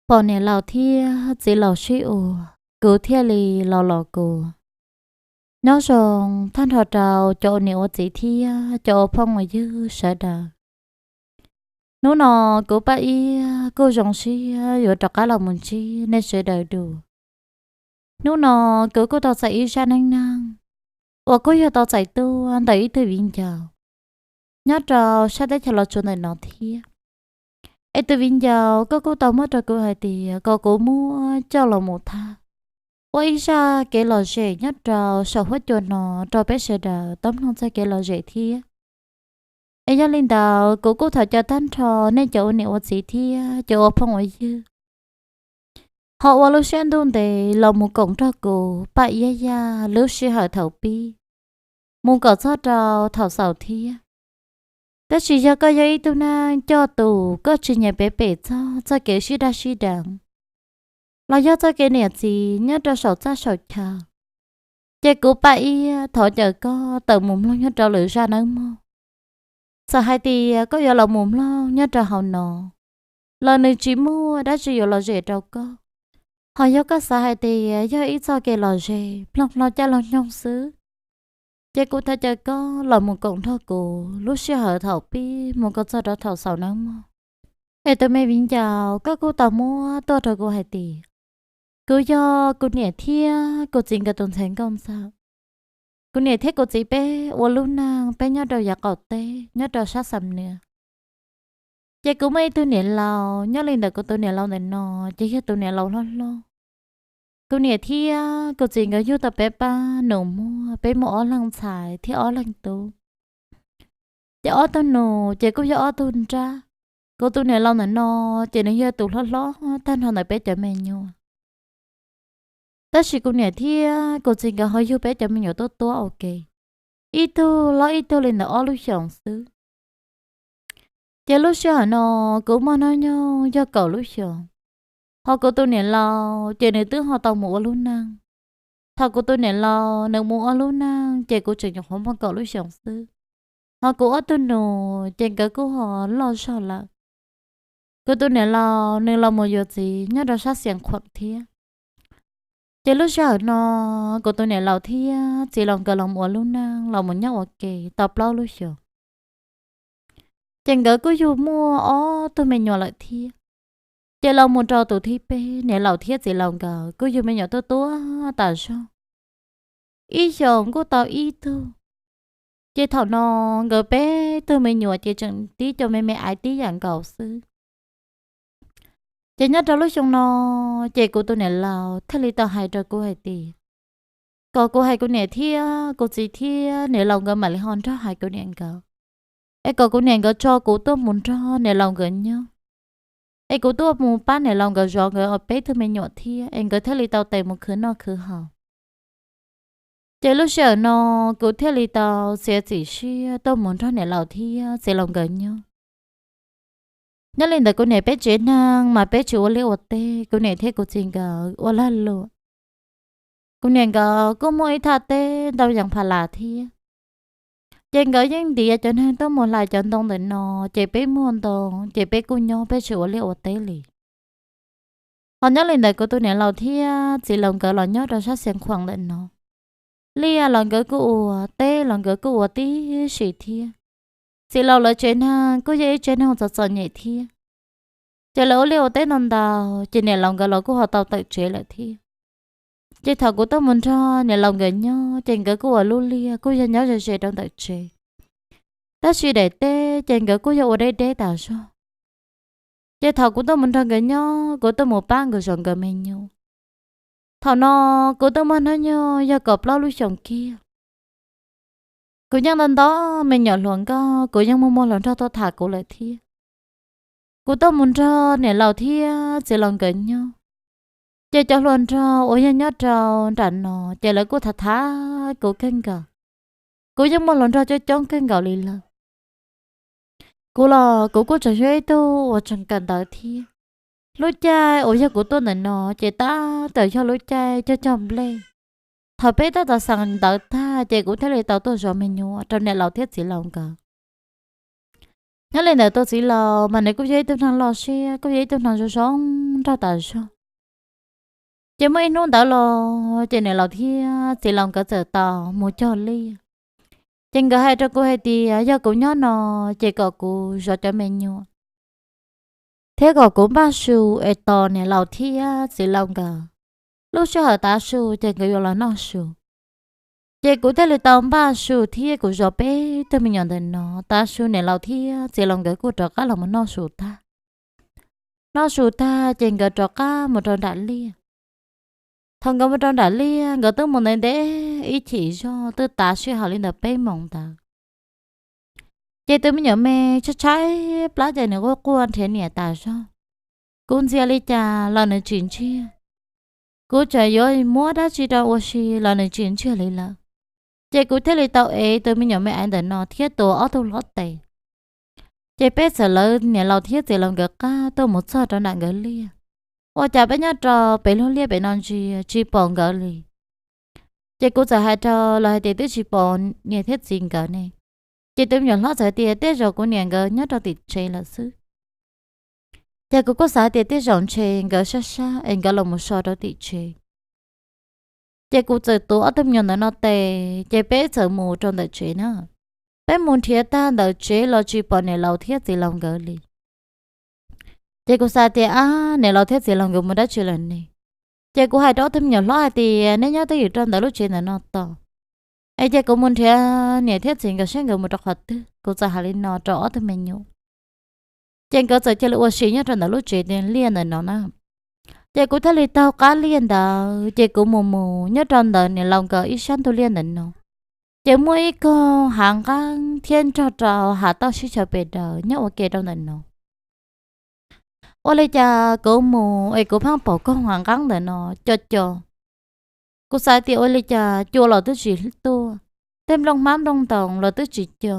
Pom niam laus thiab txiv laus sib ua, kuv thiaj li los los kuv. Nyob zoo tag nrho rau cov ua niam ua txiv thiab cov ua phooj ua ywg sawv daws. Hnub no kuv Paj Iab kuj zoo siab yuav rov qab los mus ntsib nej sawv daws dua. Hnub no kuv kuj tau txais ib zaj neej neeg uas kuj yog tau txais tuaj ntawm ib tug viv ncaus nyob rau sab teb chaws Los Tsuas ntawm no thiab. Es tus viv ncaus koj kuj tau muab rau kuv hais tias kom kuv muab coj los mus tham ua ib zaj kev lom zem nyob rau saum huab cua no rau peb sawv daws tau mloog txog kev lom zem thiab. Es yog li ntawd kuv kuj thov caw tag nrho nej cov ua niam ua txiv thiab cov ua phooj ua ywg ho ua lub siab ntuj ntev los mus koom nrog kuv Paj Iab Yaj lub sij hawm thaum pib mus kom txog rau thaum xaus thiab. Tab sis yog koj yog ib tug neeg coj tus koj tsis nyiam pem pem txog txoj kev sib daj sib deev los yog txoj kev niam txiv nyob rau saum txaj saum chaw, ces kuv Paj Iab thov caw koj tawm mus mloog nyob rau lwm zaj nawb mog. Txawm hais tias koj yuav los mus mloog nyob rau hauv no los nws tsis muaj dab tsi yuav lom zem rau koj. Ho yog koj xav hais tias yog ib txoj kev lom zem ploog hlo caj log nyoog xwb, ces kuv thov caw koj los mus koom nrog kuv lub sij hawm thaum pib mus kom txog rau thaum xaus nawb mog. Es tus me viv ncaus koj kuj tau muab tuaj rau kuv hais tias kuv yog kuv niam thiab kuv txiv nkawd tus ntxhais nkauj ntxawm. Kuv niam thiab kuv txiv peb ua lub neej peb nyob rau yav qaum teb nyob rau sab Xam Nuas. Ces kuv muaj ib tug niam laus, nyob li ntawm kuv tus niam laus ntawm no ces yog tus niam laus hlob hlob. Kuv niam thiab kuv txiv nkawd yug tau peb pab nus muag, peb muaj ob leeg ntxhais thiab ob leeg tub. Ces ob tug nus ces kuj yog ob tug nrab. Kuv tus niam laus ntawm no ces nws yog tus hlob hlob tag nrho ntawm peb cov me nyuam. Tab sis kuv niam thiab kuv txiv nkawd ho yug peb cov me nyuam tuab tuab ua ke, ib tug hlob ib tug li ntawm ob lub xyoos xwb. Ces lub sij hawm no kuv muaj hnub nyoog yog kaum lub xyoos, ho kuv tus niam laus ces nws twb ho tau mus ua lub neej. Thaum kuv tus niam laus nws mus ua lub neej ces kuv tseem nyuam qhuav muaj kaum lub xyoos xwb, ho kuv ob tug nus ces nkawd kuj ho loj zog lawm. Kuv tus niam laus nws los mus yuav txiv nyob rau sab Xias Khuam thiab. Ces lub sij hawm no kuv tus niam laus thiab txiv laus nkawd los mus ua lub neej los mus nyob ua ke tau plaub lub xyoos. Ces nkawd kuj yug muaj ob tug me nyuam lawm thiab. Ces los mus rau tus thib peb, niam laus thiab txiv laus nkawd kuj yug me nyuam tuab tuab tas zog, ib xyoos kuj tau ib tug. Ces thaum no nkawd peb tug me nyuam ces tseem tib co me me aiv tib yam nkaus xwb. Ces nyob rau lub xyoo no, ces kuv tus niam laus thiaj li tau hais rau kuv hais tias kom kuv hais kuv niam thiab kuv txiv thiab niam laus nkawd mam li ho nrog hais kuv niam nkawd, es kom kuv niam nkawd tso kuv tuaj mus nrog niam laus nkawd nyob, es kuv tuaj mus pab niam laus nkawd zov nkawd peb tug me nyuam thiab es nkawd thiaj li tau tes mus khwv noj khwv haus. Ces lub sij hawm no kuv thiaj li tau txiav txim siab tuaj mus nrog niam laus thiab txiv laus nkawd nyob. Nyob li ntawd kuv niam peb tsev neeg mas peb tsis ua liaj ua teb, kuv niam thiab kuv txiv nkawd ua lag luam. Kuv niam nkawd kuj muaj ib thaj teb ntau yees pha las thiab, ces nkawd yeej ntiav cov neeg tuaj mus hlais cov ntoo ntawm no, ces peb muaj ntoo ces peb kuj nyob peb tsis ua liaj ua teb li. Ho nyob li ntawd kuv tus niam laus thiab txiv laus nkawd los nyob rau sab Xias Khuam ntawm no, liaj los nkawd kuj ua, teb los nkawd kuj ua tib si thiab. Txiv laus lawv tsev neeg kuj yog ib tsev neeg txom txom nyem thiab, ces lawv ua liaj ua teb ntau ntau, ces niam laus nkawd los kuj ho tau tawm tsev lawm thiab. Ces thaum kuv tuaj mus nrog niam laus nkawd nyob ces nkawd kuj ua lub liaj kuj yog nyob ze ze rau ntawm tsev, tab sis daim teb ces nkawd kuj yog ua deb deb tas zog. Ces thaum kuv tuaj mus nrog nkawd nyob, kuv tuaj mus pab nkawd zov nkawd me nyuam. Thaum no kuv tuaj muaj hnub nyoog yog kaum plaub lub xyoos kiag. Kuv yeej ntau ntau me nyuam hluas nkauj, kuv yeej muaj muaj hluas nraug tuaj tham kuv lawm thiab. Kuv tuaj mus nrog niam laus thiab txiv laus nkawd nyob, ces cov hluas nraug uas yog nyob rau nram no ces lawv kuj tham tham kuv kawg nkaus. Kuv yeej muaj hluas nraug coob coob kawg nkaus li lawm. Kuv los kuv kuj tseem yog ib tug uas tseem kawm ntawv thiab. Lub caij uas yog kuv tuaj ntawm no ces tab tom yog lub caij cog cog nplej. Thaum peb tab tom xeem ntawv tag ces kuv thiaj li tau tuaj zov me nyuam rau niam laus thiab txiv laus nkawd. Nyob li ntawd tus txiv laus mas nws kuj yog ib tug neeg loj siab, kuj yog ib tug neeg zoo zoo raug tas zog. Ces muaj ib hnub ntawd los ces niam laus thiab txiv laus nkawd txawm tau mus cog liaj. Ces nkawd hais rau kuv hais tias yog kuv nyob no ces kom kuv zov cov me nyuam thiab kom kuv npaj su es tos niam laus thiab txiv laus nkawd. Lub sij hawm tav su ces nkawd yuav los noj su. Ces kuv thiaj li tau npaj su thiab kuv zov peb tug me nyuam ntawm no. Tav su niam laus thiab txiv laus nkawd kuj rov qab los mus noj su tag. Noj su tag ces nkawd rov qab mus rau nram liaj. Thaum nkawd mus rau nram liaj nkawd twb mus ntev ntev ib chim zog twb tav sij hawm li ntawm peb moos ntawd. Ces tus me nyuam me tshaib tshaib plab ces nws quaj quaj nrhiav niam tas zog. Kuv ntxias li cas los nws tsis ntsiag. Kuv tseem yuav muab dab tsi rau ua si los nws tsis ntsiag li lawm. Ces kuv thiaj li tau ev tus me nyuam me aiv ntawm no thiab tua ob tug hlob tes. Ces peb txawm lawv niam laus thiab txiv laus nkawd qab tuaj mus txog rau nram nkawd liaj. Ua cas peb nyob rau pem lub liaj pem no ntsia tsis pom nkawd li. Ces kuv txawm hais rau lawv hais tias twb tsis pom niam thiab txiv nkawd ne. Ces tus me nyuam hlob txawm hais tias tej zaum kuv niam nkawd nyob rau tim tsev lawm xwb. Ces kuv kuj xav hais tias tej zaum ntshe nkawd sab sab es nkawd los mus so rau tim tsev. Ces kuv txawm tuav ob tug me nyuam ntawm no tes ces peb txawm mus rau ntawm tsev na. Peb mus nrhiav tag ntawm tsev los tsis pom niam laus thiab txiv laus nkawd li. Ces kuv xav tias ab niam laus thiab txiv laus nkawd mus dab tsi lawm ne. Ces kuv hais rau ob tug me nyuam hlob hais tias neb nyob twj ywm rau ntawm lub tsev ntawm no tos, es cia kuv mus nrhiav niam thiab txiv nkawd seb nkawd mus rau qhov twg. Kuv txawm hais li no rau ob tug me nyuam. Ces nkawd txawm cia li ua si nyob rau ntawm lub tsev liaj ntawm no na. Ces kuv thiaj li taug qab liaj ntawd ces kuv mus mus nyob rau ntawm niam laus nkawd ib sab ntug liaj ntawm no. Ces muaj ib koog hav nqeeb thiab nrog rau hav tauj sib tshav pes daws nyob ua ke rau ntawm no. Ua li cas kuv mus es kuv pheej pom koog hav nqeeb ntawm no co co. Kuv xav tias ua li cas cua los twb tsis tuaj, tej nplooj hmab nplooj ntoos los twb tsis co,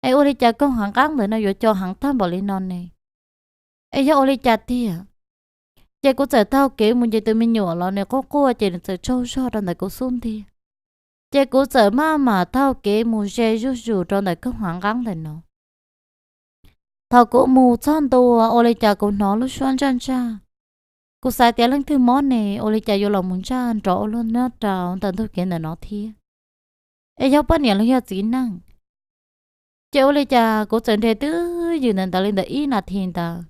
es ua li cas koog hav nqeeb ntawm no yuav co heev tag npaum li no ne? Es yog ua li cas tiag? Ces kuv txawm taug kev mus ces tus me nyuam los nws quaj quaj ces nws txawm tsaug zog rau ntawm kuv xub ntiag. Ces kuv txawm maj mam taug kev mus ze zuj zus rau ntawm koog hav nqeeb ntawm no. Thaum kuv mus txog ntua ua li cas kuv hnov lub suab ntsaj ntsaj. Kuv xav tias leej twg mob ne ua li cas yuav los mus ntsaj nrov ua luaj nyob rau ntawm ntug kev ntawm no thiab, es yog poj niam los yog txiv neej. Ces ua li cas kuv txawm nres twj ywm ntawm ntawd li ntawm ib nas this ntawd.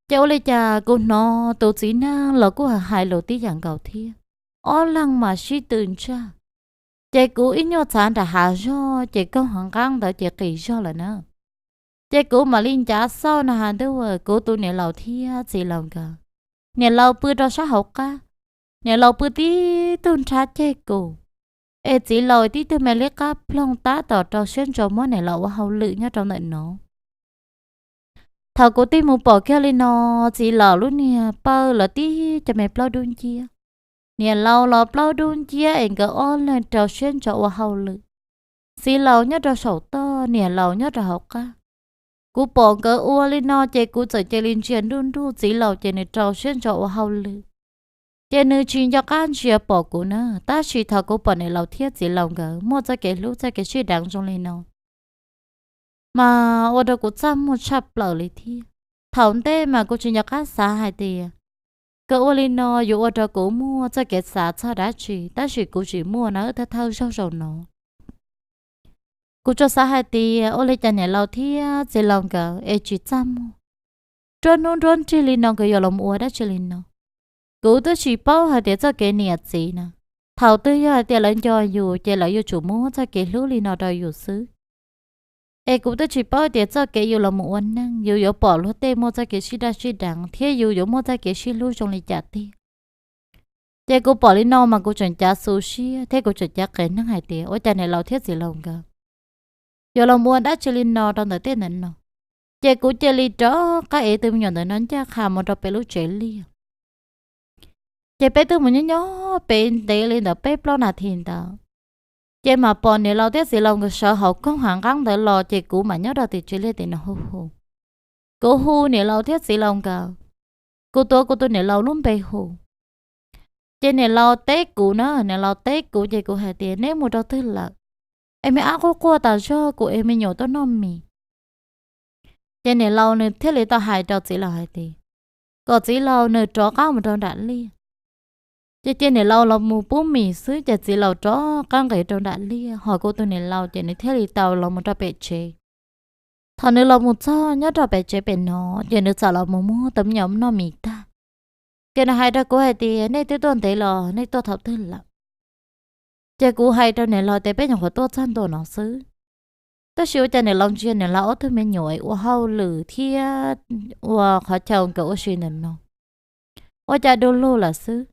Ces ua li cas kuv hnov tus txiv neej los kuj hais lus tib yam nkaus thiab, ob leeg mas sib tw ntsaj. Ces kuv ib nyuag txhav nram hav zog ces koog hav nqeeb ntawd ces qis zog lawm na. Ces kuv mam li ncav xauj na has ntuj, kuv tus niam laus thiab txiv laus nkawd, niam laus pw rau sab hauv qab, niam laus pw tib tug nrhab ceg kuv, es txiv laus tib tug me li qab ploog tab tom rau siab ntso muab niam laus ua hauj lwm nyob rau ntawm no. Thaum kuv tig mus pom kiag li no, txiv laus lub niag pawg los tib co me plaub dub nciab, niam laus los plaub dub nciab es nkawd ob leeg rau siab ntso ua hauj lwm. Txiv laus nyob rau saum toj, niam laus nyob rau hauv qab. Kuv pom nkawd ua li no ces kuv txawm cia li ntsia nruj nruj, txiv laus ces nws rau siab ntso ua hauj lwm, ces nws tsis nco qab ntsia pom kuv na. Tab sis thaum kuv pom niam laus thiab txiv laus nkawd muaj txoj kev hlub txoj kev sib deev zoo li no, mas ua rau kuv txaj muag tshaj plaws li thiab. Thaum ntej mas kuv tsis nco qab xav hais tias nkawd ua li no yuav ua rau kuv muaj txoj kev xav txog dab tsi, tab sis kuv tsis muaj na, thawj thawj zaug zaum no kuv tsuas xav hais tias ua li cas niam laus thiab txiv laus nkawd es tsis txaj muag, nruab hnub nruab nrig li no nkawd yuav los mus ua dab tsi li no. Kuv twb tsis paub hais tias txoj kev niam txiv na, thaum twg yog hais tias lawv nco yus ces lawv yuav tsum muab txoj kev hlub li no rau yus xwb. Es kuv twb tsis paub tias txoj kev yus los mus ua neej yus yuav pom luag tej muaj txoj kev sib daj sib deev thiab yus yuav muaj txoj kev sib hlub zoo li cas tiag. Ces kuv pom li no mas kuv tseem cav xu siab thiab kuv tseem cav qias neeg hais tias ua cas niam laus thiab txiv laus nkawd yuav los mus ua dab tsi li no rau ntawm tej ntawm no. Ces kuv cia li rov qab ev tus me nyuam ntawm no ncaj qha mus rau pem lub tsev liaj. Ces peb twb mus nyob nyob pem ntev li ntawd peb plaub nas this ntawd, ces mam pom niam laus thiab txiv laus nkawd sawv hauv koog hav nqeeb ntawd los ces kuv mam nyob rau tim tsev liaj tim no hu hu. Kuv hu niam laus thiab txiv laus nkawd, kuv tuav kuv tus niam laus lub npe hu. Ces niam laus teb kuv na, niam laus teb kuv ces kuv hais tias neb mus rau twg lawm, es me ab quaj quaj tas zog kuv ev me nyuam tuaj noj mis. Ces niam laus nws thiaj li tau hais rau txiv laus hais tias, kom txiv laus nws rov qab mus rau nram liaj. Ces cia niam laus los mus pub mis xwb ces txiv laus rov qab nqis rau nram liaj, ho kuv tus niam laus ces nws thiaj li tau los mus rau pem tsev. Thaum nws los mus txog nyob rau pem tsev pem no, ces nws txawm los mus muab tus me nyuam noj mis tag. Ces nws hais rau kuv hais tias, nej twb tuaj ntev los nej tuaj thaum twg lawm? Ces kuv hais rau niam laus tias, peb nyuam qhuav tuaj txog ntua no xwb. Tab sis ua cas niam laus ntsia niam laus ob tug me nyuam ua hauj lwm thiab ua qhov chaw nkawd ua si ntawm no ua cas du lug lawm xwb.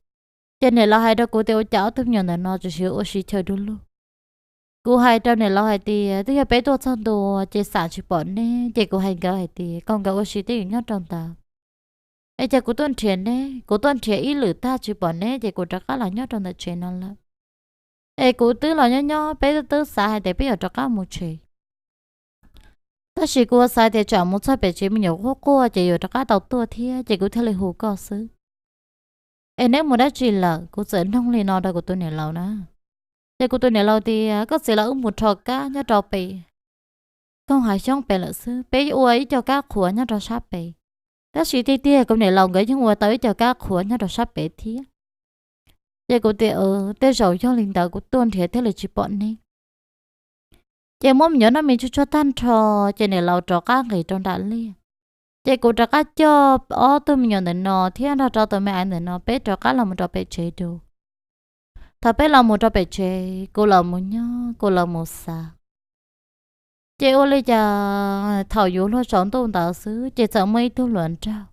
Ces niam laus hais rau kuv tias, ua cas ob tug me nyuam ntawm no tsis siv ua si chaw du lug? Kuv hais rau niam laus hais tias, twb yog peb tuaj txog ntua ces xam tsis pom neb, ces kuv hais nkawd hais tias kom nkawd ua si twj ywm nyob rau ntawd. Es ces kuv tuaj nrhiav neb, kuv tuaj nrhiav ib lwm tag tsis pom neb ces kuv rov qab los nyob rau ntawm tsev no lawm. Es kuv twb los nyob nyob, peb twb xav hais tias peb yuav rov qab mus tsev. Tab sis kuv xav tias tsam mus txog pem tsev me nyuam quaj quaj ces yuav rov qab tau tuaj thiab, ces kuv thiaj li hu koj xwb. Es neb mus dab tsi lawm? Kuv txawm noog li no rau kuv tus niam laus na. Ces kuv tus niam laus tias, koj txiv laus wb mus rho kab nyob rau pem koog hav xyoob pem lawm xwb, peb ua ib co kab qhuav nyob rau sab pem. Tab sis tiag tiag kuv niam laus nkawd yeej ua tau ib co kab qhuav nyob rau sab pem thiab. Ces kuv tias, tej zaum yog li ntawd kuv tuaj nrhiav thiaj li tsis pom neb. Ces muab me nyuam noj mis tsuag tsuag tag nrho, ces niam laus rov qab nqis rau nram liaj. Ces kuv rov qab coj ob tug me nyuam ntawm no thiab nrog rau tus me aiv ntawm no peb rov qab los mus rau pem tsev dua. Thaum peb los mus rau pem tsev, kuv los mus nyob kuv los mus xav. Ces ua li cas thaum yuav luag tsaus ntuj ntawd xwb ces txawm muaj ib tug hluas nraug.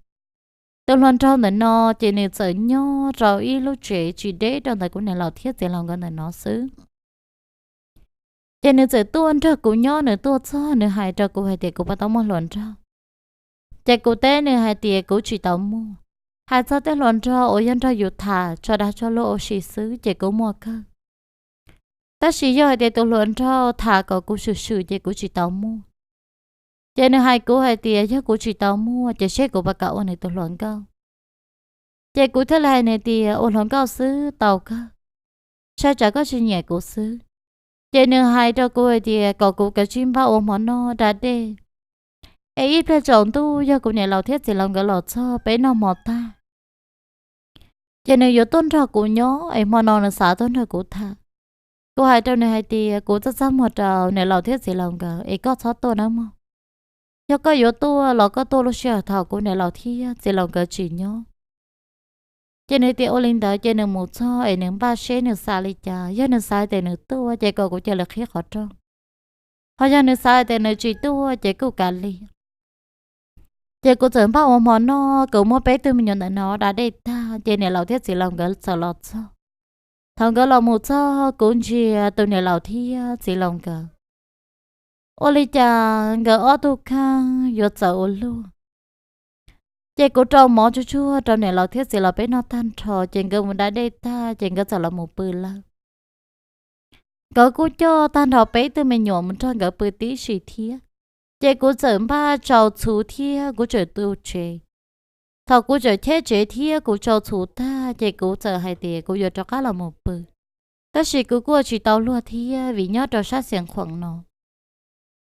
Tus hluas nraug ntawm no ces nws txawm nyob rau ib lub tsev tsis deb rau ntawm kuv niam laus thiab txiv laus nkawd ntawm no xwb. Ces nws txawm tuaj nrog kuv nyob, nws tuaj txog nws hais rau kuv hais tias kuv puas tau muaj hluas nraug. Ces kuv teb nws hais tias kuv tsis tau muaj. Hais txog tej hluas nraug uas yog nrog yus tham tso dag tso luag ua si xwb ces kuv muaj kawg. Tab sis yog hais tias tus hluas nraug tham kom kuv swm swm ces kuv tsis tau muaj. Ces nws hais kuv hais tias yog kuv tsis tau muaj ces seb kuv puas kam ua nws tus hluas nkauj. Ces kuv thiaj li hais nws tias ua hluas nkauj xwb tau kawg, saib tsam koj tsis nyiam kuv xwb. Ces nws hais rau kuv hais tias kom kuv kav tsij npaj ua hmo noj da dej, es ib pliag tsaus ntuj yog kuv niam laus thiab txiv laus nkawd los txog peb noj hmo tag ces nws yuav tuaj nrog kuv nyob es hmo no nws xav tuaj nrog kuv tham. Kuv hais rau nws hais tias kuv txaj txaj muag rau niam laus thiab txiv laus nkawd es koj txhob tuaj nawb mog. Yog koj yuav tuaj los koj tuaj lub sij hawm thaum kuv niam laus thiab txiv laus nkawd tsis nyob. Ces nws tias ua li ntawd ces nws mus txog es nws npaj seb nws xav li cas, yog nws xav tias nws tuaj ces kom kuv cia li qhib qhov rooj, ho yog nws xav tias nws tsis tuaj ces kuj kav liam. Ces kuv txawm npaj ua hmo noj, kuv muab peb tug me nyuam ntawm no da dej tag ces niam laus thiab txiv laus nkawd txawm los txog. Thaum nkawd los mus txog kuv ntsia tus niam laus thiab txiv laus nkawd ua li cas nkawd ob tug kheej yuav txawm ua luaj. Ces kuv rau mov tsuag tsuag rau niam laus thiab txiv laus peb noj tag nrho ces nkawd mus da dej tag ces nkawd txawm los mus pw lawm. Nkawd kuj coj tag nrho peb tug me nyuam mus nrog nkawd pw tib si thiab. Ces kuv txawm npaj tsau txhuv thiab kuv txawm tu tsev. Thaum kuv txawm cheb tsev thiab kuv tsau txhuv tag ces kuv txawm hais tias kuv yuav rov qab los mus pw. Tab sis kuv kuj ua tsis tau luag thiab vim nyob rau sab Xiav Khuam no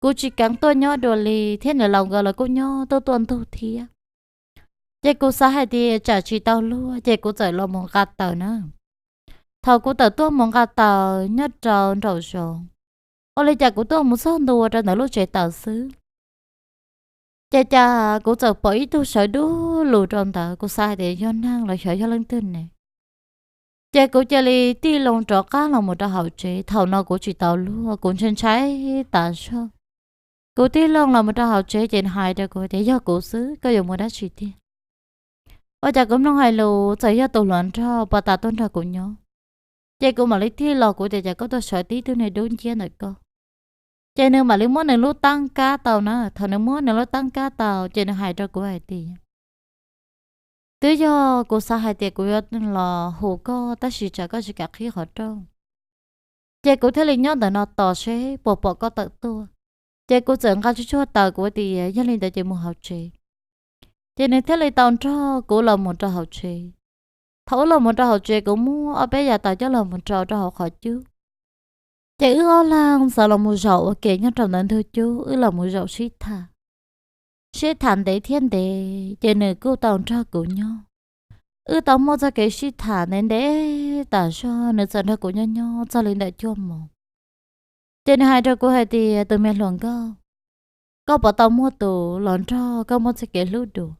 kuv tsis keev tuaj nyob dua li thiab niam laus nkawd los kuj nyob tuaj tuaj ntug thiab. Ces kuv xav hais tias tsam tsis tau luag ces kuv txawm los mus nqa taws na. Thaum kuv tawm tuaj mus nqa taws nyob rau nraum zoov, ua li cas kuv tuaj mus txog ntua rau ntawm lub tsev taws xwb, ces cas kuv txawm pom ib tug sawv dub lug rau ntawd, kuv xav hais tias yog neeg los xyov yog leej twg ne. Ces kuv cia li tig loo rov qab los mus rau hauv tsev, thaum no kuv tsis tau luag, kuv ntshai ntshai tas zog. Kuv tig loo los mus rau hauv tsev ces nws hais rau kuv tias yog kuv xwb, koj yuav mus dab tsi tiag? Ua cas kuv mloog hais lus txawm yog tus hluas nraug puag ta tuaj nrog kuv nyob. Ces kuv mam li tig los kuv tias cas koj tuaj sawv tib tug niag dub nciab ntawm koj. Ces nws mam li muab nws lub teeb kab tau na, thaum nws muab nws lub teeb kab tau ces nws hais rau kuv hais tias twb yog kuv xav hais tias kuv yuav los hu koj tab sis tsam koj tsis kam qhib qhov rooj, ces kuv thiaj li nyob ntawm no tos seb puas pom koj tawm tuaj. Ces kuv txawm nqa tsuag tsuag taws kuv tias yog li ntawd ces mus hauv tsev. Ces nws thiaj li tau nrog kuv los mus rau hauv tsev. Thaum wb los mus rau hauv tsev kuv muab ob peb yav taws coj los mus rau rau hauv qhov cub. Ces wb ob leeg txawm los mus zaum ua ke nyob rau ntawm ntug cub wb los mus zaum sib tham. sib tham ntev thiab ntev, ces nws kuj tau nrog kuv nyob. Wb tau muaj txoj kev sib tham ntev ntev tas zog, nws txawm nrog kuv nyob nyob txog li ntawm cuaj moos. Ces nws hais rau kuv hais tias, tus me hluas nkauj, koj puas tau muaj tus hluas nraug koj muaj txoj kev hlub dua?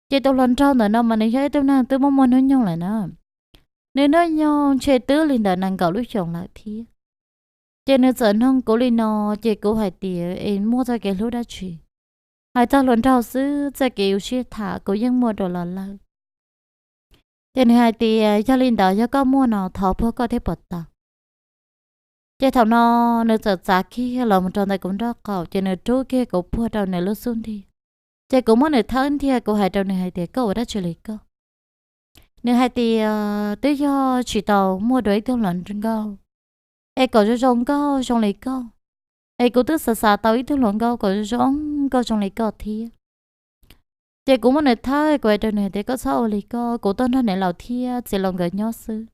Ces tus hluas nraug ntawm no mas nws yog ib tug neeg twb muaj muaj hnub nyoog lawm na. Nws hnub nyoog ntshe twb li ntawm nees nkaum lub xyoos lawm thiab. Ces nws txawm noog kuv li no, ces kuv hais tias, es muaj txoj kev hlub dab tsi? Hais txog hluas nraug xwb, txoj kev yus sib tham kuv yeej muaj dua los lawm. Ces nws hais tias, yog li ntawd yog koj muaj no thov puag koj thiab puas tau? Ces thaum no nws txawm txav kiag los mus rau ntawm kuv nraub qaum, ces nws rub kiag kuv puag rau nws lub xub ntiag. Ces kuv muab nws thawb ntiag, kuv hais rau nws hais tias, koj ua dab tsi li koj? Nws hais tias, twb yog tsis tau muaj dua ib tug hluas nkauj, es kom zoo zoo nkauj zoo li koj. Es kuv twb xav xav tau ib tug hluas nkauj kom zoo zoo nkauj zoo li koj thiab. Ces kuv muab nws thawb, kuv hais rau nws hais tias, koj txhob ua li koj, kuv tuaj nrog niam laus thiab txiv laus nkawd nyob xwb.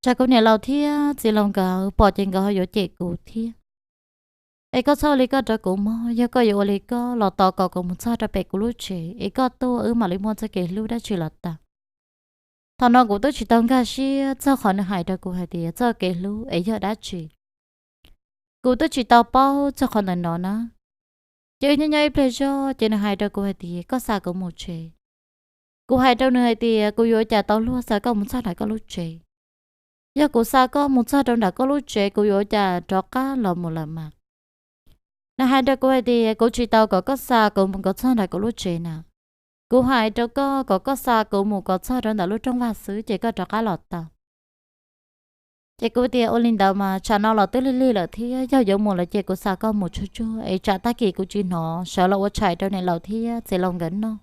Tsam kuv niam laus thiab txiv laus nkawd pom ces nkawd ho yuav cem kuv thiab. Es koj txhob ua li koj rau kuv mog, yog koj yuav ua li koj los tos kom kuv mus txog rau pem kuv lub tsev, es koj tuaj wb mam li muaj txoj kev hlub dab tsi los tau. Thaum no kuv twb tsis tau nkag siab txog qhov nws hais rau kuv hais tias txoj kev hlub es yog dab tsi. Kuv twb tsis tau paub txog qhov ntawm no na. Ces wb nyob nyob ib pliag zog ces nws hais rau kuv hais tias koj xa kuv mus tsev. Kuv hais rau nws hais tias kuv yuav ua cas tau luag xa koj mus txog nram koj lub tsev. Yog kuv xa koj mus txog rau nram koj lub tsev kuv yuav ua cas rov qab los mus lawm mas. Nws hais rau kuv hais tias kuv tsis tau kom koj xa kuv mus kom txog nram kuv lub tsev na. Kuv hais rau koj kom koj xa kuv mus kom txog rau ntawm lub rooj vag xwb ces koj rov qab los tau. Ces kuv tias ua li ntawd mas tsam no los twb lig lig lawm thiab, yog yuav mus lawm ces kuv xa koj mus tsuag tsuag es tsam tag kis kuv tsis hnov sawv los ua tshais rau niam laus thiab txiv laus nkawd noj.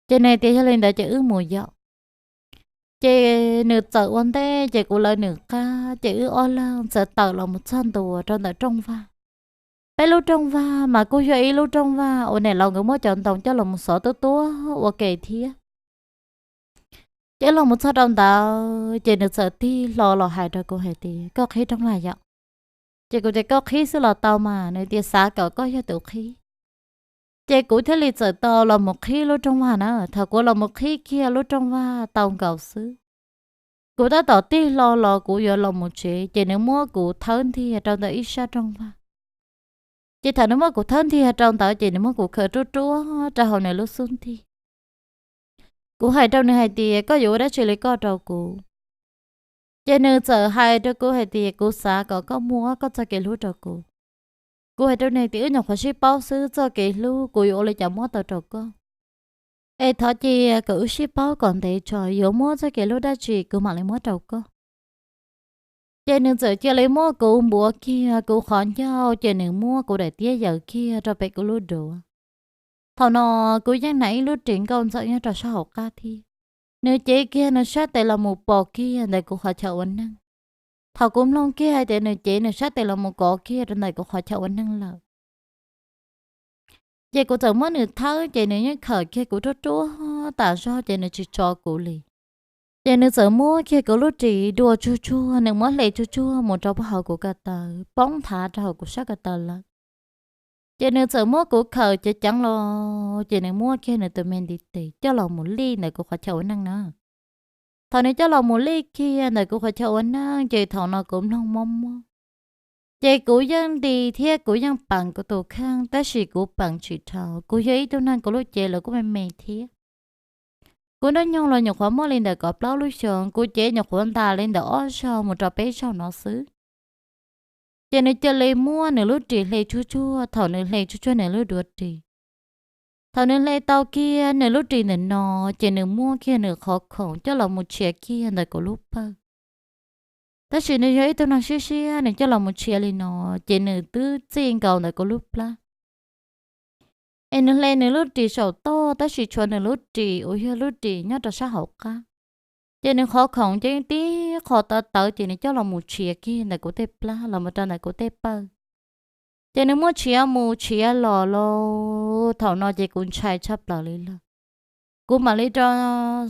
Ces nws tias yog li ntawd ces wb mus yom. Ces nws txawm ua ntej ces kuv lawv nws qab ces wb ob leeg txawm tawm los mus txog ntua rau ntawm rooj vag. Peb lub rooj vag mas kuj yog ib lub rooj vag uas niam laus nkawd muab cov ntoo coj los mus xov tuab tuab ua ke thiab. Ces los mus txog rau ntawd ces nws txawm tig hlo los hais rau kuv hais tias koj qhib rooj vag yom. Ces kuv tias koj qhib xwb los tau mas, nws tias xav kom koj yog tus qhib. Ces kuv thiaj li txawm tau los mus qhib lub rooj vag na. Thaum kuv los mus qhib kiag lub rooj vag tau nkaus xwb, kuv tab tom tig hlo los kuv yuav los mus tsev ces nws muab kuv thawb ntiag rau ntawm ib sab rooj vag. Ces thaum nws muab kuv thawb ntiag rau ntawd ces nws muab kuv khaws ruaj ruaj rau hauv nws lub xub ntiag. Kuv hais rau nws hais tias koj yuav ua dab tsi li koj rau kuv? Ces nws txawm hais rau kuv hais tias kuv xav kom koj muab koj txoj kev hlub rau kuv. Kuv hais rau nws tias wb nyuam qhuav sib paub xwb, txoj kev hlub kuv yuav ua li cas muab tau rau koj. Es thov cia kom wb sib paub kom ntev tso, yuav muab txoj kev hlub dab tsi kuv mam li muab rau koj. Ces nws txawm cia li muab kuv npuav kiag kuv qhov ncauj, ces nws muab kuv daim tiab yaws kiag rau pem kuv lub duav. Thaum no kuv yeej hnav ib lub ris nkauj ntxawm nyob rau sab hauv qab thiab. Nws cev kiag nws sab tes los mus pos kiag ntawm kuv qhov chaw ua neeg. Thaum kuv mloog kiag hais tias nws cev nws sab tes los mus kov kiag rau ntawm kuv qhov chaw ua neeg lawm, ces kuv txawm muab nws thawb, ces nws yeej khawm kiag kuv ruaj ruaj tas zog, ces nws tsis tso kuv li. Ces nws txawm muab kiag kuv lub ris dua tsuag tsuag, nws muab hle tsuag tsuag mus rau puag hauv kuv ko taw, poob nthav rau hauv kuv sab ko taw lawm. Ces nws txawm muab kuv khawm ceev ceev los, ces nws muab kiag nws tus me ntiv tes coj los mus lij ntawm kuv qhov chaw ua neej na. Thaum nws coj los mus lij kiag ntawm kuv qhov chaw ua neej, ces thaum no kuv mloog mob mob. Ces kuv yeej nti thiab kuv yeej peem kuv tus kheej, tab sis kuv peem tsis dhau. Kuv yog ib tug neeg kuv lub cev los kuj me me thiab. Kuv hnub nyoog los nyuam qhuav muaj li ntawm kaum plaub lub xyoos, kuv cev nyuam qhuav ntas li ntawm ob zaug mus rau peb zaug no xwb. Ces nws cia li muab nws lub ris hle tsuag tsuag, thaum nws hle tsuag tsuag nws lub duav ris. Thaum nws hle tau kiag nws lub ris ntawm no, ces nws muab kiag nws qhov khoom coj los mus tshiav kiag ntawm kuv lub pawg. Tab sis nws yog ib tug neeg siab siab, nws coj los mus tshiav li no, ces nws twb txij nkaus ntawm kuv lub plab. Es nws hle nws lub ris saum toj, tab sis tshuav nws lub ris uas yog lub ris nyob rau sab hauv qab. Ces nws qhov khoom ces tib qho tawv tawv, ces nws coj los mus tshiav kiag ntawm kuv tej plab los mus rau ntawm kuv tej pawg. Ces nws muab tshiav mus tshiav los los, thaum no ces kuv ntshai tshaj plaws li lawm. Kuv mam li rov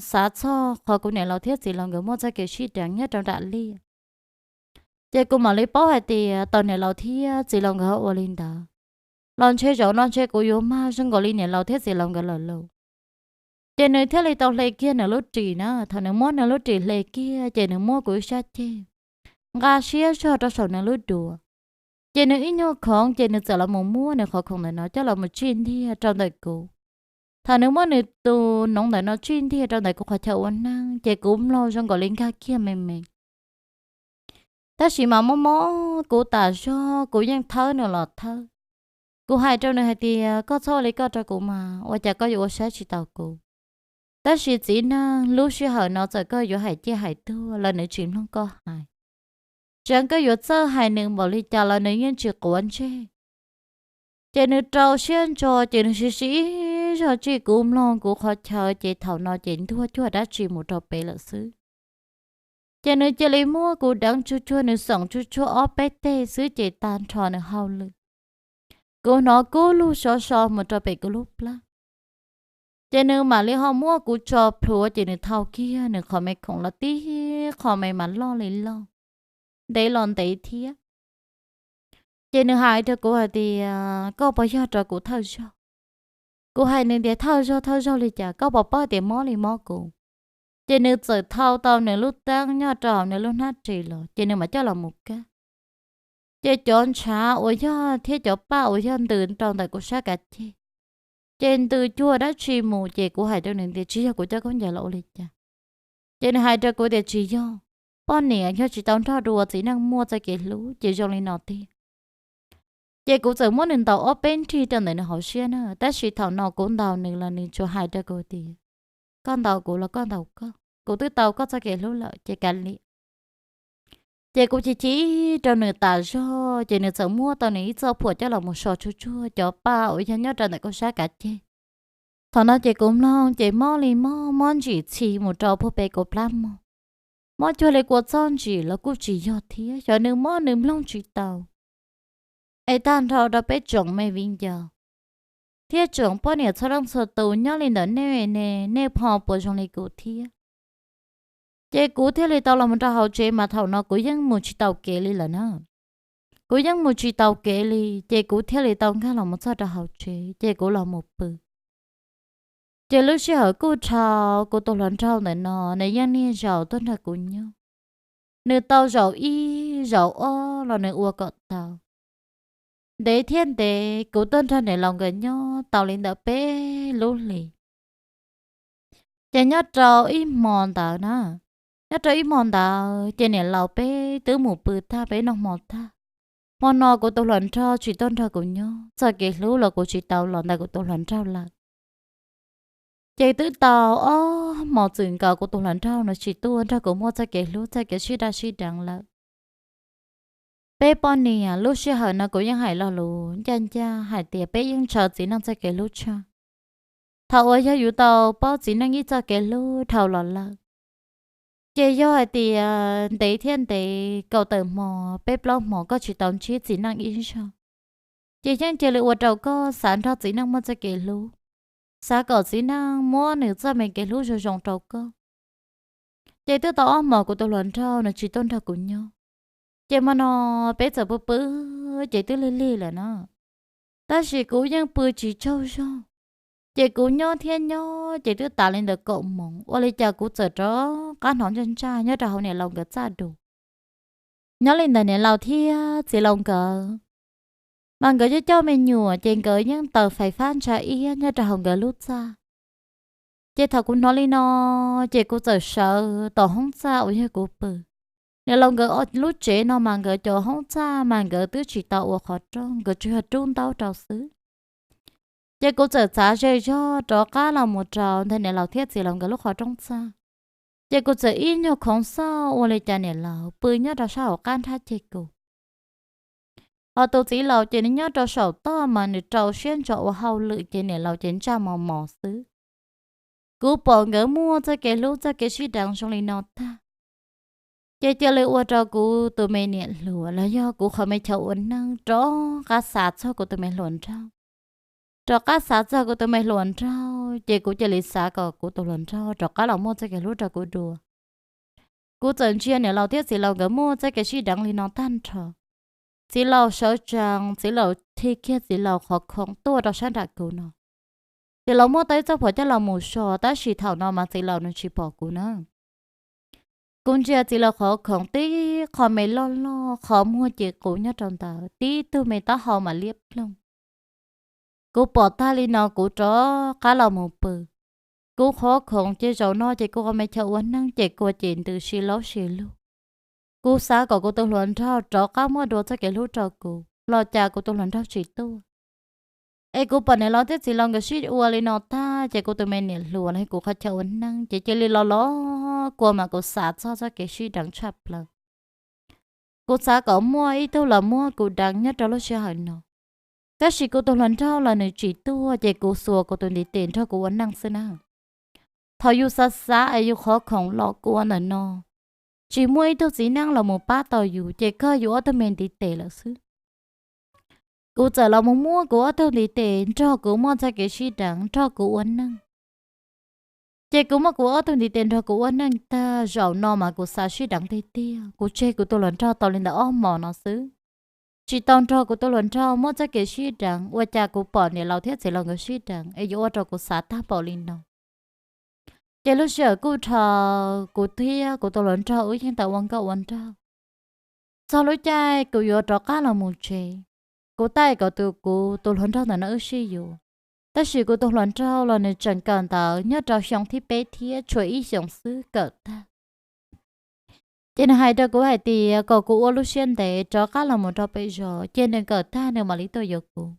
xav txog qhov kuv niam laus thiab txiv laus nkawd muaj txoj kev sib deev nyob rau nram liaj. Ces kuv mam li paub hais tias tus niam laus thiab txiv laus nkawd ua li ntawd, los ntshe zaum no ntshe kuv yuav mag zoo nkaus li niam laus thiab txiv laus nkawd lawm lauj. Ces nws thiaj li tau hle kiag nws lub ris na, thaum nws muab nws lub ris hle kiag ces nws muab kuv ib sab ceg nqa siab zog rau saum nws lub duav. Ces nws ib nyuag khoov ces nws txawm los mus muab nws qhov khoom ntawm no coj los mus tsij ntiag rau ntawm kuv. Thaum nws muab nws tus noov ntawm no tsij ntiag rau ntawm kuv qhov chaw ua neeb ces kuv mloog zoo nkaus li nkag kiag me me. Tab sis mas mob mob kuv tas zog, kuv yeej thawb nws los thawb. Kuv hais rau nws hais tias, koj txhob ua li koj rau kuv mas, ua cas koj yuav ua saib tsis taus kuv? Tab sis txiv neej, lub sij hawm no txawm koj yuav hais ciaj hais tuag los nws tsis mloog koj hais. Tseev koj yuav txawj hais nws npaum li cas los nws yeej tsis quav ntsej. Ces nws rau siab ntso ces nws siv siv zog tsij kuv mloog kuv qhov chaw, ces thaum no ces ntuag cuag dab tsi mus rau pem lawm xwb. Ces nws cia li muab kuv deev tsuag tsuag, nws xoom tsuag tsuag ob peb teg xwb ces tag nrho nws hauj lwm. Kuv hnov kub lug sov so mus rau pem kuv lub plab. Ces nws mam li ho muab kuv tso plhuav ces nws thau kiag nws qhov me khoom los tib qho me mas loj li loj, ntev los ntev thiab. Ces nws hais rau kuv hais tias, koj puas yog rau kuv thawj zaug? Kuv hais nws tias, thawj zaug thawj zaug li cas, koj puas paub tias mob li mob kuv? Ces nws txawm thau tau nws lub teeb nyob rau hauv nws lub hnab ris los ces nws mam coj los mus kab. Ces cov ntshav uas yog thiab cov paj uas yog ntws rau ntawm kuv sab kav ceg, ces ntws cuag dab tsi mus ces kuv hais rau nws tias, tsis yog kuv cov khaub ncaws los ua li cas? Ces nws hais rau kuv tias, tsis yog, poj niam yog tsis tau nrog dua, txiv neej muaj txoj kev hlub ces zoo li no tiag. Ces kuv txawm muab nws ntaus ob peb nrig rau ntawm nws hauv siab na, tab sis thaum no kuv ntaus nws los nws tsuas hais rau kuv tias, koj ntaus kuv los koj ntaus koj, kuv twb tau koj txoj kev hlub lawm ces kav liam. Ces kuv chim chim rau nws tas zog ces nws txawm muab tau nws ib txoj phuam coj los mus so tsuag tsuag cov paj uas yog nyob rau ntawm kuv sab kav ceg. Thaum no ces kuv mloog ces mob li mob, mob ntsim txhi mus rau puag pem kuv plab mog. Mob cuag li kua txob ntsim los kuj tsis yog thiab, xyov nws mob nws mloog tsis tau. Es tag nrho rau peb tsoom me viv ncaus thiab tsoom poj niam txhua leej txhua tus nyob li ntawm nej ne, nej ho puas zoo li kuv thiab? Ces kuv thiaj li tau los mus rau hauv tsev mas thaum no kuv yeej mus tsis taus kev li lawm na. Kuv yeej mus tsis taus kev li ces kuv thiaj li tau nkag los mus txog rau hauv tsev ces kuv los mus pw. Ces lub sij hawm kuj dhau, kuv tus hluas nraug ntawm no nws yeej niaj zaus tuaj nrog kuv nyob. Nws tau zaum ib zaum ob los nws ua kom tau. Ntev thiab ntev kuv tuaj nrog niam laus nkawd nyob tau li ntawm peb lub hlis. Ces nyob rau ib hmo ntawd na, nyob rau ib hmo ntawd ces niam laus peb twb mus pw tag, peb noj hmo tag. Hmo no kuv tus hluas nraug tsis tuaj nrog kuv nyob, txoj kev hlub los kuv tsis tau los ntawm kuv tus hluas nraug lawm. Ces twb tau ob hmo txwm nkaus kuv tus hluas nraug no tsis tuaj nrog kuv muaj txoj kev hlub txoj kev sib daj sib deev lawm. Peb poj niam lub sij hawm no kuv yeej hais lo lus ncaj ncaj hais tias peb yeej ntshaw txiv neej txoj kev hlub tshaj. Thaum uas yog yus tau paub txiv neej ib txoj kev hlub dhau los lawm, ces yog hais tias ntev thiab ntev, kaum tawm hmo, peb plaub hmo koj tsis tau ntsib txiv neej ib zaug, ces yeej cia li ua rau koj xav nrog txiv neej muaj txoj kev hlub, xav kom txiv neej muab nws txoj me kev hlub zoo zoo rau koj. Ces twb tau ob hmos kuv tus hluas nraug nws tsis tuaj nrog kuv nyob, ces hmo no peb txawm pw pw, ces twb lig lig lawm na. Tab sis kuv yeej pw tsis tsaug zog, ces kuv nyob thiab nyob ces twb tas li ntawm kaum moos, ua li cas kuv txawm rov qab hnov ntsaj ntsaj nyob rau hauv niam laus nkawd txaj dua. Nyob li ntawd niam laus thiab txiv laus nkawd, mas nkawd coj coj me nyuam ces nkawd yeej taws fais fab ntsa iab nyob rau hauv nkawd lub txaj. Ces thaum kuv hnov li no, ces kuv txawm sawv tom hoob txaj uas yog kuv pw. Niam laus nkawd lub tsev no mas nkawd cov hoob txaj mas nkawd twb tsis tau ua qhov rooj, nkawd tsuas yog rub ntaub rau xwb. Ces kuv txawm txav ze zog rov qab los mus rau ntawm niam laus thiab txiv laus nkawd lub qhov rooj txaj. Ces kuv txawm ib nyuag khoov xauj ua li cas niam laus pw nyob rau sab hauv qab nrhab ceg kuv. Ho tus txiv laus ces nws nyob rau saum toj mas nws rau siab ntso ua hauj lwm ces niam laus ces ntsaj mos mos xwb. Kuv pom nkawd muaj txoj kev hlub txoj kev sib deev zoo li no tag, ces cia li ua rau kuv tus me niam hluas los yog kuv qhov me chaw ua neej rov qab xav txog kuv tus me hluas nraug. Rov qab xav txog kuv tus me hluas nraug ces kuv cia li xav kom kuv tus hluas nraug rov qab los muaj txoj kev hlub rau kuv dua. Kuv txawm ntsia niam laus thiab txiv laus nkawd muaj txoj kev sib deev li no tag nrho, txiv laus sawv tsees, txiv laus thij kiag txiv laus qhov khoom tuaj rau sab nram kuv no. Txiv laus muab tau ib txoj phuam coj los mus so, tab sis thaum no mas txiv laus nws tsis pom kuv na. Kuv ntsia txiv laus qhov khoom tib qho me loj loj, qhov muag ces qus nyob rau ntawd, tib tug me taub hau mas liab ploog. Kuv pom tag li no kuv rov qab los mus pw. Kuv qhov khoom ces zaum no ces kuv qhov me chaw ua neej ces kua ces ntws si laub si lug. Kuv xav kom kuv tus hluas nraug rov qab muaj dua txoj kev hlub rau kuv los cas kuv tus hluas nraug tsis tuaj. Es kuv pom niam laus thiab txiv laus nkawd sib ua li no tag ces kuv tus me niam hluas los kuv qhov chaw ua neej ces cia li los los kua mas kuv xav txog txoj kev sib deev tshaj plaws. Kuv xav kom muaj ib tug los muab kuv deev nyob rau lub sij hawm no. Tab sis kuv tus hluas nraug los nws tsis tuaj ces kuv xuas kuv tus ntiv tes nrog kuv ua neej xwb na. Thaum yus xav xav es yus qhov khoom los kua ntawm no, tsis muaj ib tug txiv neej los mus pab tau yus ces kawg yus ob tug me ntiv tes lawm xwb. Kuv txawm los mus muab kuv ob tug ntiv tes nrog kuv muaj txoj kev sib deev nrog kuv ua neej. Ces kuv muab kuv ob tug ntiv tes nrog kuv ua neej tag, zaum no mas kuv xav sib deev tiag tiag, kuv tseg kuv tus hluas nraug tau li ntawm ob hmos no xwb. Tsis tau nrog kuv tus hluas nraug muaj txoj kev sib deev, ua cas kuv pom niam laus thiab txiv laus nkawd sib deev es yuav ua rau kuv xav tag npaum li no. Ces lub sij hawm kuj dhau, kuv thiab kuv tus hluas nraug wb yeej tau ua nkauj ua nraug. Txog lub caij kuv yuav rov qab los mus tsev, kuv taij kom tus kuv tus hluas nraug ntawm no wb sib yuav. Tab sis kuv tus hluas nraug los nws tseem kawm ntawv nyob rau xyoo thib peb thiab tshuav ib xyoos xwb kawm tag. Ces nws hais rau kuv hais tias kom kuv ua lub siab ntev rov qab los mus rau pem zos, ces nws kawm tag nws mam li tuaj yuav kuv.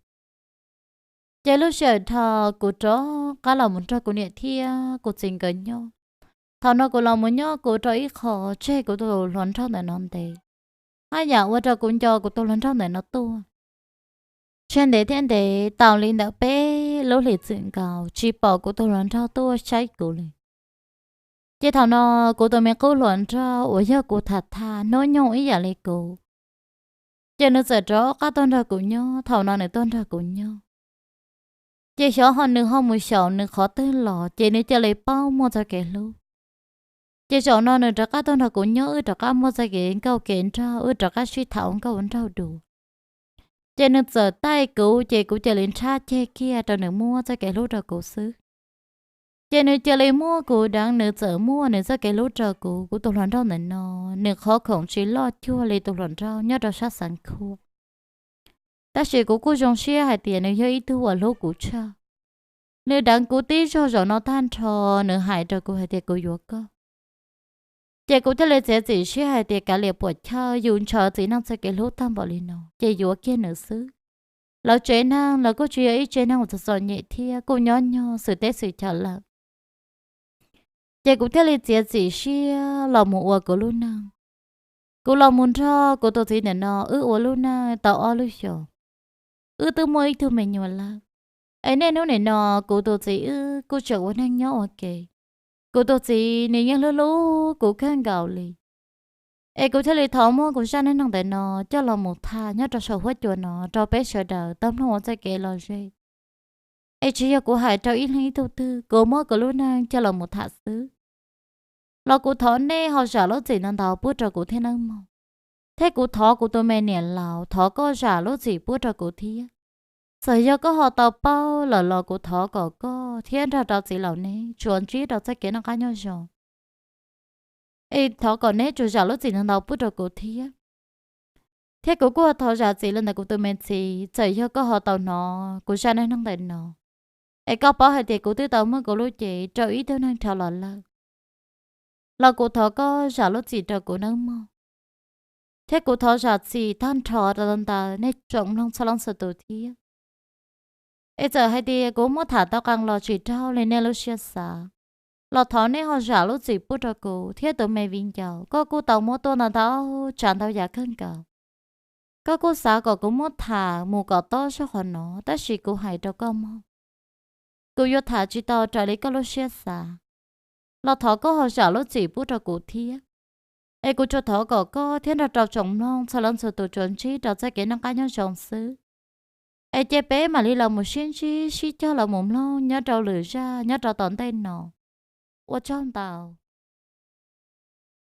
Ces lub sij hawm dhau kuv rov qab los mus nrog kuv niam thiab kuv txiv nkawd nyob. Thaum no kuv los mus nyob kuv rau ib qho, tseg kuv tus hluas nraug ntawm no ntev, haj yam ua rau kuv nco kuv tus hluas nraug ntawm no tuaj. Tseg ntev thiab ntev, tau li ntawm peb lub hlis txwm nkaus tsis pom kuv tus hluas nraug tuaj saib kuv li. Ces thaum no kuv tus me qub hluas nraug uas yog kuv tham tham hnub nyoog ib yam li kuv, ces nws txawm rov qab tuaj nrog kuv nyob. Thaum no nws tuaj nrog kuv nyob, ces xyov ho nws ho mus xyaum nws qhov twg los ces nws cia li paub muaj txoj kev hlub. Ces zaum no nws rov qab tuaj nrog kuv nyob, wb rov qab muaj txoj kev nkauj kev nraug, wb rov qab sib tham ua nkauj ua nraug dua. Ces nws txawm taij kuv, ces kuv cia li nrhab ceg kiag rau nws muab txoj kev hlub rau kuv xwb. Ces nws cia li muab kuv deev, nws txawm muab nws txoj kev hlub rau kuv. Kuv tus hluas nraug ntawm no, nws qhov khoom tsis loj cuag li tus hluas nraug nyob rau sab Xeev Khuam, tab sis kuv kuj zoo siab hais tias nws yog ib tug uas hlub kuv tshaj. Nws deev kuv tib zaug zaum no tag nrho, nws hais rau kuv hais tias kuv yuav koj. Ces kuv thiaj li txiav txim siab hais tias kav liam puam chawj, yus ntshaw txiv neej txoj kev hlub tag npaum li no ces yuav kiag nws xwb. Lawv tsev neeg los kuj tsis yog ib tsev neeg uas txom txom nyem thiab, kuj nyob nyog xwm teb xwm chaw lawm. Ces kuv thiaj li txiav txim siab los mus ua kuv lub neej. Kuv los mus nrog kuv tus txiv ntawm no wb ua lub neej tau ob lub xyoos, wb twb muaj ib tug me nyuam lawm. Es niaj hnub nim no kuv tus txiv wb kuj tseem ua neej nyob ua ke. Kuv tus txiv nws yeej hlub hlub kuv kawg nkaus li. Es kuv thiaj li thov muab kuv zaj neej neeg ntawm no coj los mus tham nyob rau saum huab cua no rau peb sawv daws tau mloog ua txoj kev lom zem. Es tsis yog kuv hais rau ib leeg ib tug twg, kuv muab kuv lub neej coj los mus tham xwb. Los kuv thov nej ho zam lub txim ntau ntau pub rau kuv thiab nawb mog. Thiab kuv thov kuv tus me niam laus, thov koj zam lub txim pub rau kuv thiab. Txawm yog koj ho tau paub lawm los kuv thov kom koj thiab nrog rau txiv laus neb tsuas ntsib rau txoj kev noj qab nyob zoo. Es thov kom neb tsuas zam lub txim ntau ntau pub rau kuv thiab. Thiab kuv kuj thov zam txim los ntawm kuv tus me txiv, txawm yog koj ho tau hnov kuv zaj neej neeg ntawm no, es koj paub hais tias kuv twb tau muab kuv lub cev rau ib tug neeg dhau los lawm, los kuv thov koj zam lub txim rau kuv nawb mog. Thiab kuv thov zam txim tag nrho rau ntawm nej tsoom mloog txhua leej txhua tus thiab. Es txawm hais tias kuv muab tham tau qee los tsis raug li nej lub siab xav, los thov nej ho zam lub txim pub rau kuv thiab tus me viv ncaus, koj kuj tau muab tuaj ntau ntau tsav ntau yam kawg nkaus. Koj kuj xav kom kuv muab tham mus kom tob zog qhov no, tab sis kuv hais rau koj mog, kuv yuav tham tsis tau raws li koj lub siab xav, los thov koj ho zam lub txim pub rau kuv thiab. Es kuv tsuas thov kom koj thiab nrog rau tsoom mloog txhua leej txhua tus tsuas ntsib rau txoj kev noj qab nyob zoo xwb. Es cia peb mam li los mus sib ntsib sib cog los mus mloog nyob rau lwm zaj nyob rau tom ntej no. Ua tsaug ntau.